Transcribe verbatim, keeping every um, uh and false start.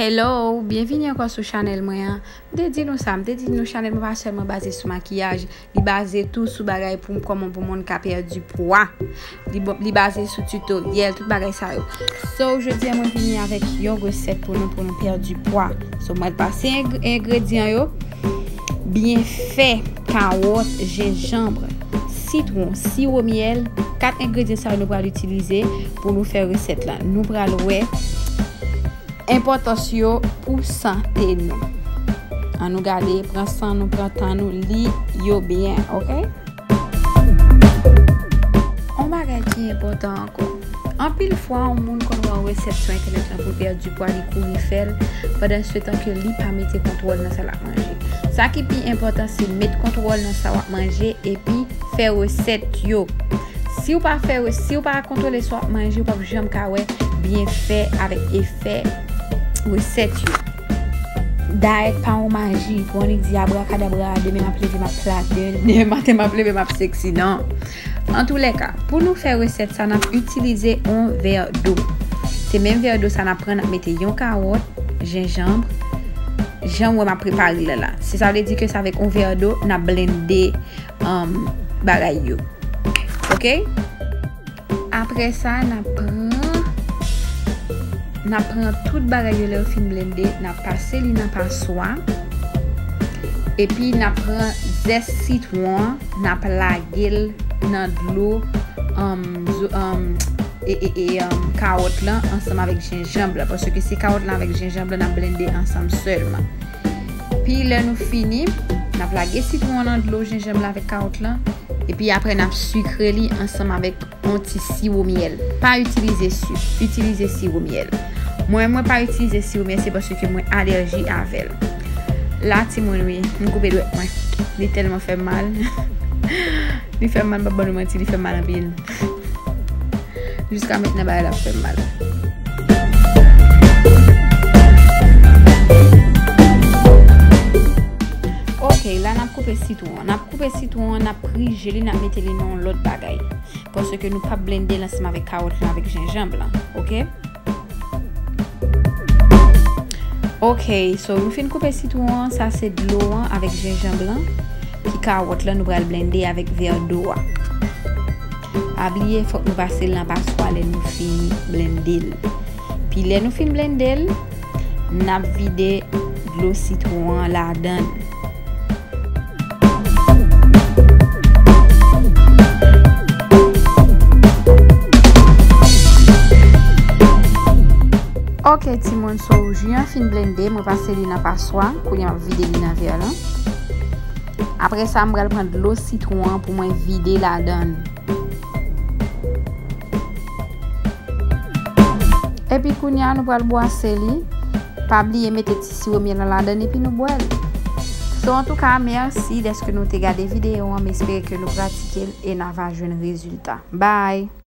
Hello, byenvini ankò sou chanèl mwen an. M te di nou sa, m te di nou chanèl mwen pa sèlman baze sou makiyaj, li baze tou sou bagay pou kòman pou moun ka pèdi pwa. Li, bon, li baze sou titoryèl, tout bagay sa yo. So, jodi a mwen vini avèk yon resèt pou nou, pou nou pèdi pwa. So, mwen pase eng-, engredyan yo. Byenfè, kawòt, jenjanm, sitwon, siwo myèl, kat engredyan sa yo nou pral itilize pou nou fè resèt la. Nou pral wè enpòtans yo pou sante nou. Ann nou gade, pran san nou, pran tan nou, li yo byen, oke? Yon bagay ki enpòtan ankò. Anpil fwa, yon moun konn wè yon resèt sou entènèt lan pou l pèdi pwa, li kouri fè l, pandan se tan ke li pa mete kontwòl nan sa l ap manje. Sa ki pi enpòtan, se met kontwòl nan sa w ap manje epi fè resèt yo. Si w pa fè re-, si w pa kontwole sa w ap manje, w p ap janm ka wè byenfè avèk efè resèt yo. Dayèt pa yon maji pou annik di abrakadabra, demen m ap leve, m ap plate, demen maten m ap leve, m ap seksi, non. Antoulèka, pou nou fè resèt sa, n ap itilize yon vè dlo. Se menm vè dlo sa n ap pran, n ap mete yon kawòt, jenjanm, jan w wè m ap prepare l la. Se sa vle di ke se avèk yon vè dlo n ap blende, um, bagay yo. Oke? Apre sa, n ap pran, n ap pran tout bagay yo lè yo fin blende, n ap pase li nan paswa. Epi n ap pran zès sitwon an, n ap lage l nan dlo, um, zo-, um, e, e, e, um, kawòt lan ansanm avèk jenjanm lan, paske se kawòt lan avèk jenjanm lan n ap blende ansanm sèlman. Pi lè nou fini, n ap lage sitwon an nan dlo, jenjanm lan avèk kawòt lan, epi apre n ap sikre li ansanm avèk yon ti siwo myèl. Pa itilize sik, itilize siwo myèl. Mwen, mwen pa itilize siwo myèl, se paske mwen alèji avè l. La, timoun, wi, m koupe dwèt mwen. Li tèlman fè m mal. Li fè m mal, m p ap ban nou manti, li fè m mal anpil. Jiska mentnan, bagay la ap fè m mal. Ok, la n ap koupe sitwon an. N ap koupe sitwon an, n ap prije li, n ap mete li nan yon lòt bagay. Paske nou p ap blende l ansanm avèk kawòt lan, avèk jenjanm lan, oke? Ok, so nou fin koupe sitwon an, sa se dlo an avèk jenjanm lan, ki kawòt lan nou pral blende avèk vè dlo a. Pa bliye, fòk nou pase l nan paswa lè nou fin blende l. Pi lè nou fin blende l, n ap vide dlo sitwon an ladan l. Ok, timoun, so ji an fin blende, mwen pase li nan paswa, kounye a m ap vide li nan vè lan. Apre sa, m pral pran dlo sitwon an pou mwen vide ladan l. Epi kounye a, nou pral bwase li. Pa bliye mete ti siwo myèl lan ladan l epi nou bwè l. So, antouka, mèsi dèske nou te gade videyo an. M espere ke nou pratike l e n a va jwenn rezilta. Bye!